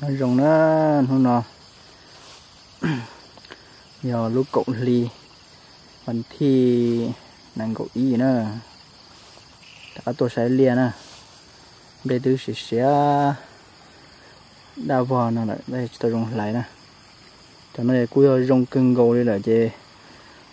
Nyob zoo na, hnub no yog lub kaum hli, vas thij nees nkaum ib na. Rov qab tuaj saib liaj na, nplej twb siav siav daj vog no lawm, tsis tau zoo hlais na. Cov no kuj yog zoo kawg nkaus li lawm ces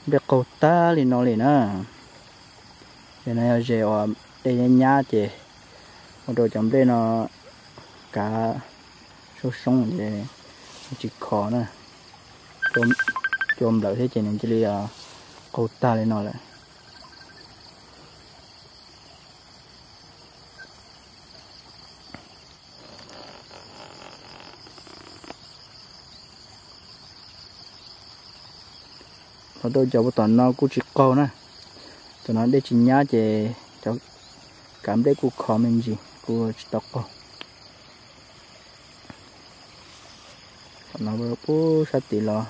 nplej qaug tag li no li na. Ces no yog zes uas dej nyab nyab ces ua rau cov nplej no kav soob soob ces tsis khov na. Cua nplawm thiab ces nws cia li qaug tag li no lawm. Los rau cov puag tom no kuj tsis qaug na. Cov no dej tsis nyab ces cov kav nplej kuj khov me ntsis, kuj tsis tau qaug. Tom no pub sab tim los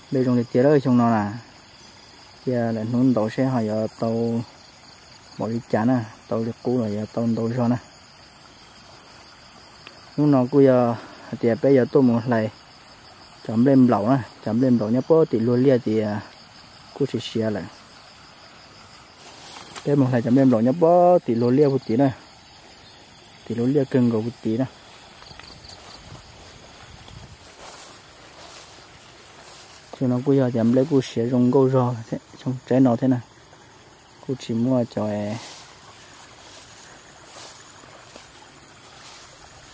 nplej zoo li tiag lawm xyoo no na. Cia lawm hnub ntaus seb ho yuav tau npaum li cas na, tau li qub los yuav tau ntau zog na. Hnub no kuj yog hais tias peb yuav tuaj mus hlais cov nplej nplaum na, cov nplej nplaum nyob puag tim luag liaj tias kuj siav siav lawm. Peb mus hlais cov nplej nplaum nyob puag tim luag liaj puag tid na, tim luag liaj kawg nkaus puag tid na. Xyoo no kuj yog tias nplej kuj siav zoo nkauj zog xyoo tsaib no thiab na. Kuj tsis muaj cov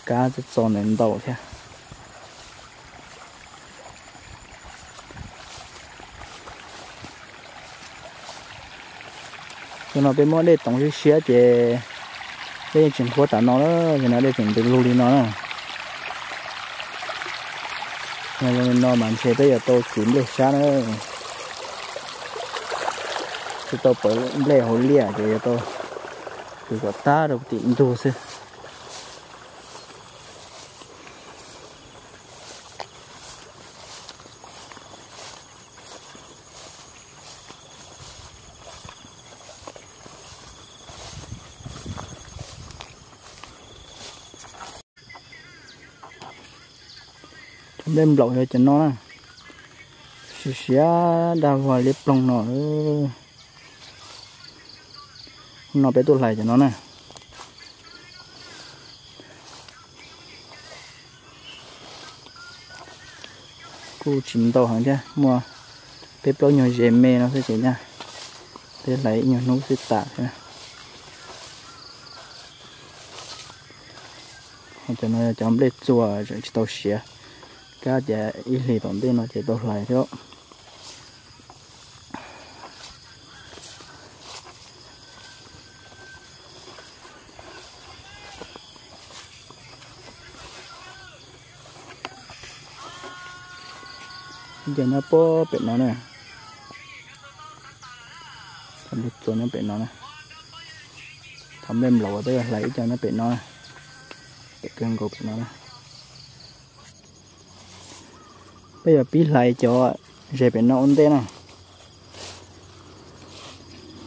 kab txo txo ntawd ntau thiab. Xyoo no peb muab dej toov siab siab ces dej yeej tsis nqhuab tas no lawm, yog no dej tseem ntws lug li no na. Yog zoo li no mas ntshe peb yuav tau kwv nplej sab na. Tsis tau pawv nplej hauv liaj ces yuav tau kwv kom tag rau tim ntug xwb. Cov nplej nplaum yog cov no na, siav siav dag vog liab ploog no. No peb tuaj hlais cov no na. Kuj tsis ntau heev thiab, muaj peb plaub nyuag zes me no xwb ces nyaj peb hlais ib nyuag hnub xwb tas thiab. Cov no yog cov nplej txuas tseem tsis tau siav, kab tias ib hlis tom ntej no ces tau hlais thiab. Ib co nyob puag pem no na. Cov nplej txuas nyob pem no na. Cov nplej nplaum uas peb yuav hlais ib co nyob pem no, pem kawg nkaus pem no na. Peb yuav pib hlais cov zes pem no ua ntej na.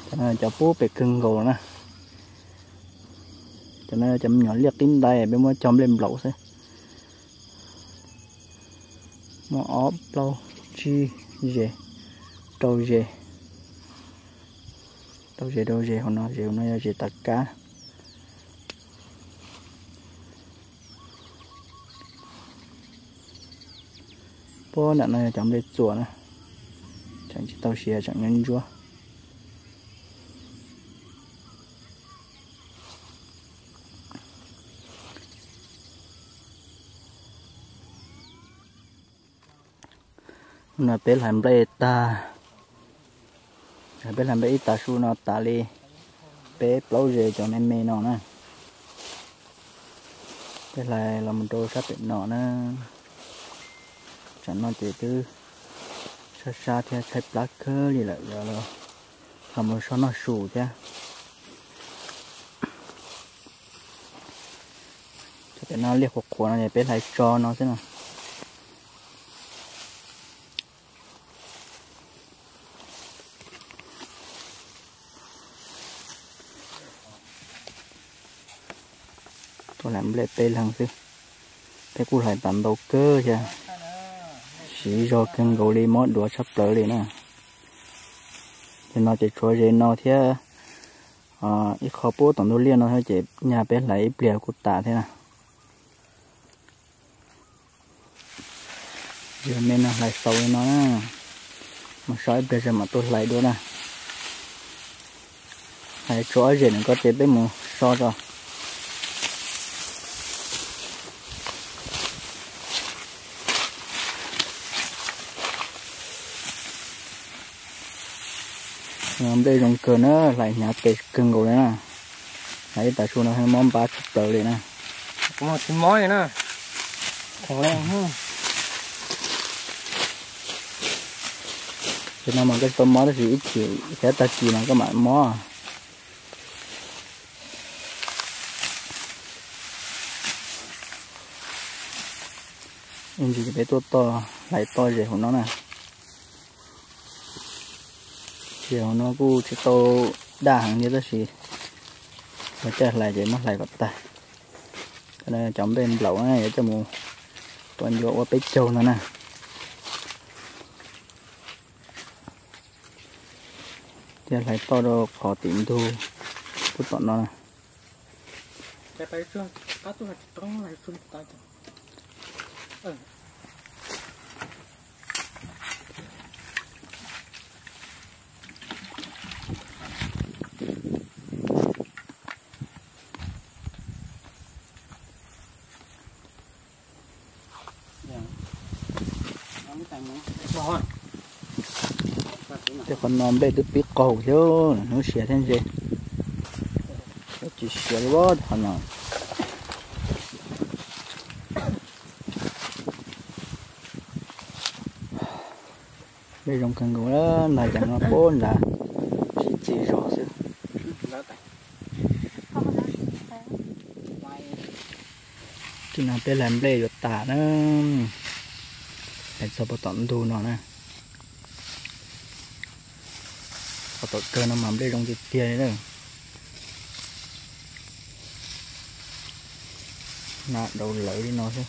Cov no cov pub pem kawg nkaus na. Cov no cov me nyuam liaj qib ntais peb muab cog nplej nplaum xwb. Muaj ob plaub tsib zes, rau zes, rau zes rau zes hauv no, zes hauv no yog zes tas kab. Puag nram no yog cov nplej txuas na, tseem tsis tau siav tseem ntsuab ntsuab. No peb hlais nplej tag, peb hlais nplej ib tag su no tas li peb plaub zes cov me me no na. Peb hlais los mus rau sab pem no na. Tsam no ces twb sab sab thiab tshaib plab kawg li lawm, yuav los mus so noj su thiab. Cov pem no liaj qhuav qhuav no es peb hlais tso no xwb na. Tuaj hlais nplej peb leeg xwb. Peb kuj hlais tas ntau kawg thiab, siv zog kawg nkaus li, mob duav tshaj plaws li na. Ces no ces tshuav ze no thiab ib qho puag tom ntug liaj no thiab ces nyaj peb hlais ib pliag kuj tas thiab na. Yog me no hlais xaus li no na, mus so ib pliag zog mam tuaj hlais dua na. Hlais tshuav ob zem no ko ces peb mus so tso. Nplej zoo kawg na, hlais hnyav tes kawg nkaus li na. Hlais ib tag su no mob npab tshaj plaws li na. Tsis mob li na. Ces no mas koj tsis tau mob tab sis ib chim xyov tag kis no koj mam mob. Ib ntsis peb tuaj toj hlais toj ze hauv no na. Ces hauv no kuj tsis tau daj heev thiab tab sis ua caij hlais ces muab hlais kom tag. Cov nplej nplaum na yuav coj mus tua ncua ua peb caug no na. Thiab hlais toj rau qhov tim ntug puag tom no na. Tej qhov no nplej twb pib qaug thiab, hnub siav thiab ntse. Tsis siav li qhov no. Nplej zoo kawg nkaus, nag ces no puag nrad sib txig zog xwb. Tim no peb hlais nplej yuav tas na, hlais txog puag tom ntug no na. Qhov tom kawg no mas nplej zoo tiag tiag li na. Nag dau lawv li no xwb.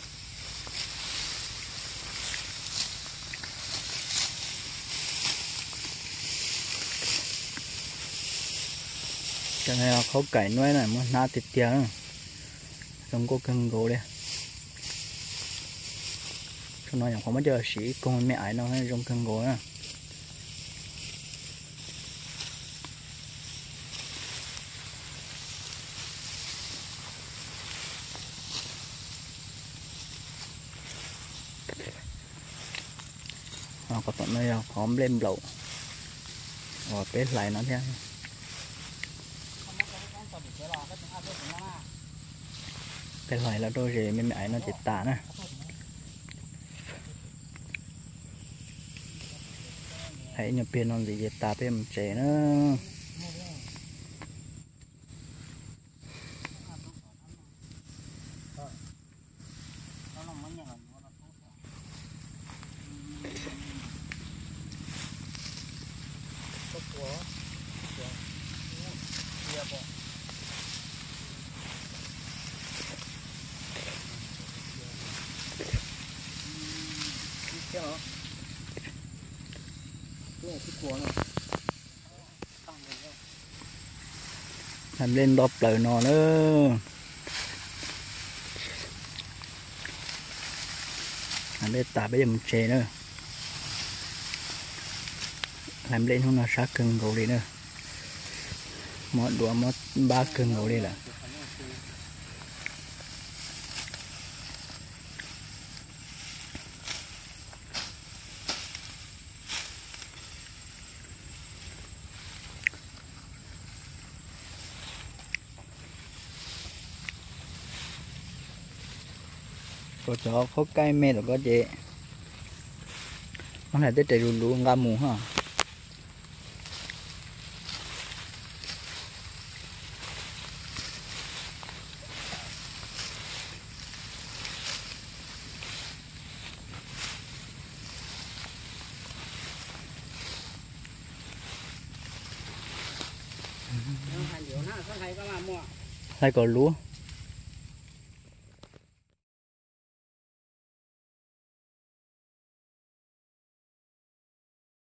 Cov no khaub kaim nuab na, muab hnab tiag tiag, zoo nkauj kawg nkaus li. Thaum no nyuam qhuav muab coj siv ib koog me me aiv no zoo kawg nkaus na. Qhov tom no yog qhov nplej nplaum uas peb hlais no thiab. Peb hlais los rau ze me me aiv no ces tas na. Hlais ib nyuag pliag no ntxiv ces tas peb mus tsev na. Hlais nplej nto plaws no na. Hlais nplej tas peb yuav mus tsev na. Hlais nplej hnub no sab kawg nkaus li na. Mob duav mob npab kawg nkaus li lawm. Rau cov khaub kaim me tom ko ces muab hlais tej res luv luv nqa mus ha. Hlais kom luv.